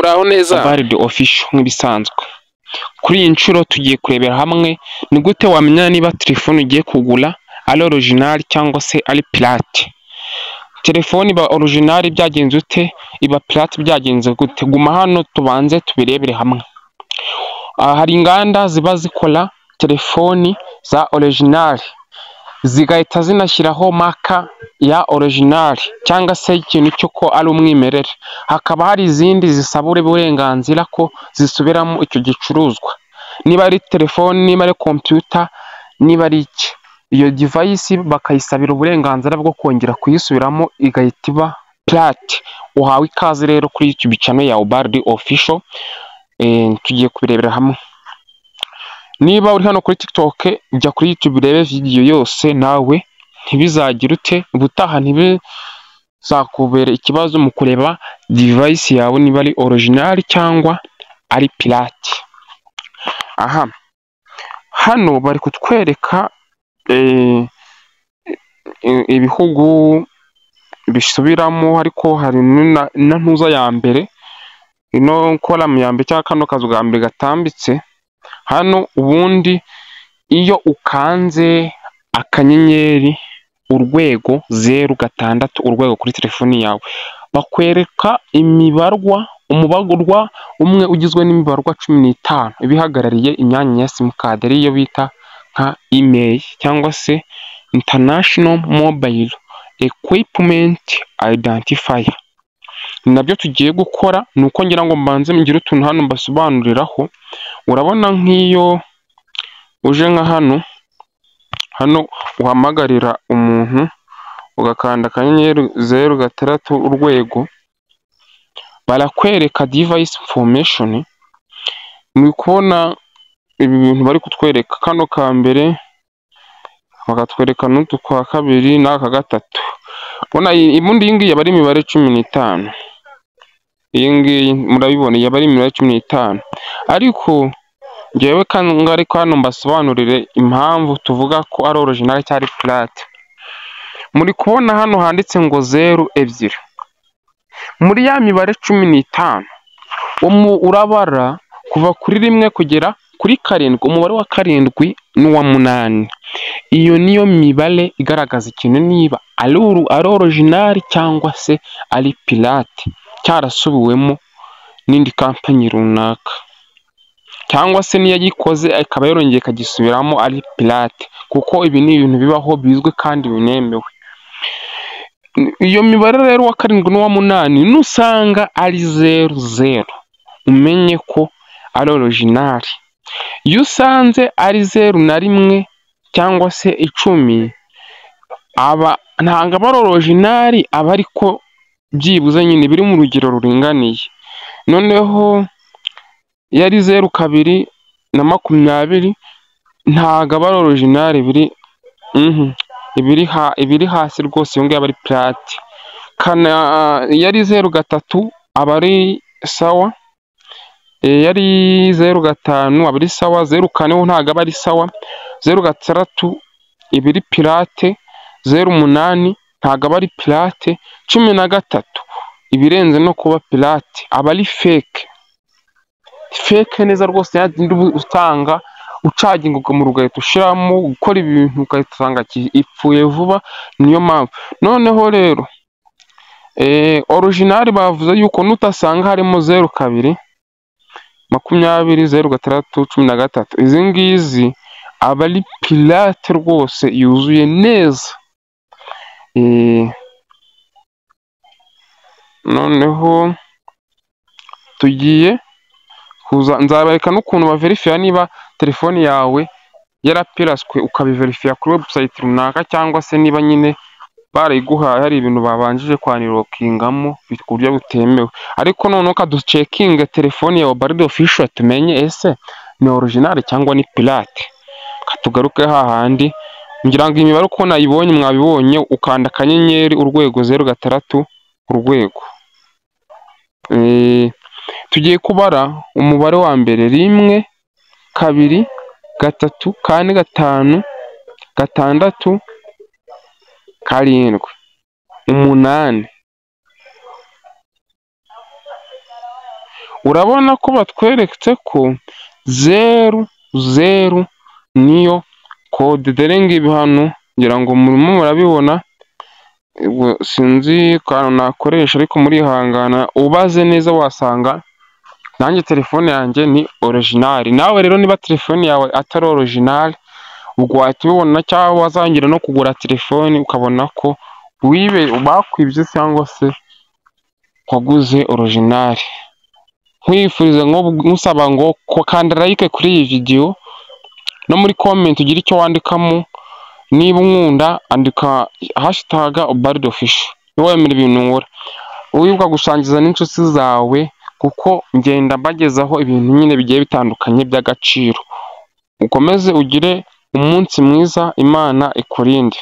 Muraho neza. Valid Official nk'ibisanzwe. Kuri iyi nshuro tugiye kurebera hamwe ni gute wamenya niba telefone ugiye kugura ari original cyangwa se ari pirate. Telefone iba original byagenze ute? Iba pirate byagenze gute? Guma hano tubanze tubirebere hamwe. Aha hari inganda ziba zikora telefoni za original, zigahita zinashyiraho maka ya original cyangwa se ikintu cy'uko ari umwimerere. Hakaba hari izindi zisaba uburenganzira ko zisubiramo icyo gicuruzwa, niba ari telefoni, niba ari kompiyuta, niba ari iki, iyo device bakayisabira uburenganzira bwo kongera kuyisubiramo igahita iba pirate. Uhawe ikaze rero kuri YouTube channel ya Ubald Official, tugiye kubirebera hamwe. Niba uri hano kuri TikTok, jya kuri YouTube urebe video yose, nawe ntibizagire ute ubutaha ntibizakubere ikibazo mu kureba device yawe niba ari original cyangwa ari pirate. Aha hano bari kutwereka ibihugu bisubiramo, ariko hari na ntuza ya mbere, ino column ya mbere cyangwa kano kazu ka mbere gatambitse hano. Ubundi iyo ukanze akanyenyeri urwego zeru gatandatu urwego kuri telefoni yawe, bakwereka imibarwa, umubarwa umwe ugizwe n'imibarwa 15 ibihagarariye imyanya ya simukadi, ariyo bita nka IMEI cyangwa se International Mobile Equipment Identifier. Nabyo tugiye gukora ni uko ngira ngo mbanze ngire utuntu hano mbasobanuriraho. Urabona nk'iyo uje nka hano, hano uhamagarira umuntu ugakanda akanyenyeri zeru gatandatu urwego, barakwereka device information. Muri kubona ibi bintu bari kutwereka, kano ka mbere bakatwereka n'utu kwa kabiri n'aka gatatu. Ubona ubundi iyi ngiyi aba ari imibare 15, iyi ngiyi murabibona iyi aba ari imibare 15, ariko njyewe ariko hano mbasobanurire impamvu tuvuga ko ari original cyangwa ari pirate. Muri kubona hano handitse ngo zeru ebyiri, muri ya mibare 15 urabara kuva kuri 1 kugera kuri 7, umubare wa 7 n'uwa 8. Iyo niyo mibare igaragaza ikintu niba ari original cyangwa se ari pirate, cyarasubiwemo n'indi kampani runaka, cyangwa se n'iyagikoze ikaba yarongeye ikagisubiramo ari pirate, kuko ibi ni ibintu bibaho bizwi kandi binemewe. Iyo mibare rero uwa 7 n'uwa 8 nusanga ari 0 0, umenye ko ari original. Iyo usanze ari 0 na 1 cyangwa se 10, aba ntabwo aba ari original, aba ariko byibuze nyine biri mu rugero ruringaniye. Noneho iyo ari 0 2 na 20 ntabwo aba ari original, ibiri hasi rwose, iyo ngiyo aba ari pirate. Iyo ari 0 3 aba ari sawa, iyo ari 0 5 aba ari sawa, 0 4 ho ntabwo aba ari sawa, 0 6 iba iri pirate, 0 8 ntabwo aba ari pirate, 13 ibirenze no kuba pirate aba ari fake. Fake neza rwose, usanga ucaginga umuriro ugahita ushiramo, gukora ibintu ugahita usanga ipfuye vuba, niyo mpamvu. Noneho rero original bavuze yuko nutasanga harimo 0 2 20 0 6 13, izi ngizi aba ari pirate rwose yuzuye neza. Noneho tugiye kuza nzabereka n'ukuntu baverifiya niba telefoni yawe yarapiraswe, ukabiverifiya kuri website runaka, cyangwa se niba nyine barayiguhaye hari ibintu babanjije kwanirokingamo ku buryo butemewe. Ariko noneho kaducekinge telefoni ya Ubald Official tumenye ese ni original cyangwa ni pirate. Katugaruke hahandi, ngira ngo imibare uko nayibonye mwabibonye, ukanda akanyenyeri urwego 0 6 urwego. Tugiye kubara umubare wa mbere 1 2 3 4 5 6 7 8. Urabona ko batweretse ko 0 0 niyo code. Dore ngibi hano, ngira ngo murimo murabibona. Sinzi akantu nakoresha, ariko murihangana, ubaze neza wasanga nanjye telefone yanjye ni original. Nawe rero niba telefone yawe atari original, ubwo wahita ubibona, cyangwa wazangira no kugura telefone ukabona ko wibe bakwibye cyangwa se waguze original. Nkwifuriza, nkusaba ngo kanda like kuri iyi video, no muri comment ugire icyo wandikamo. Niba unkunda, andika #UbaridoOfficial niba wemera ibintu nkora. Wibuka gusangiza n'inshuti zawe, kuko ngenda mbagezaho ibintu nyine bigiye bitandukanye by'agaciro. Ukomeze ugire umunsi mwiza, Imana ikurinde.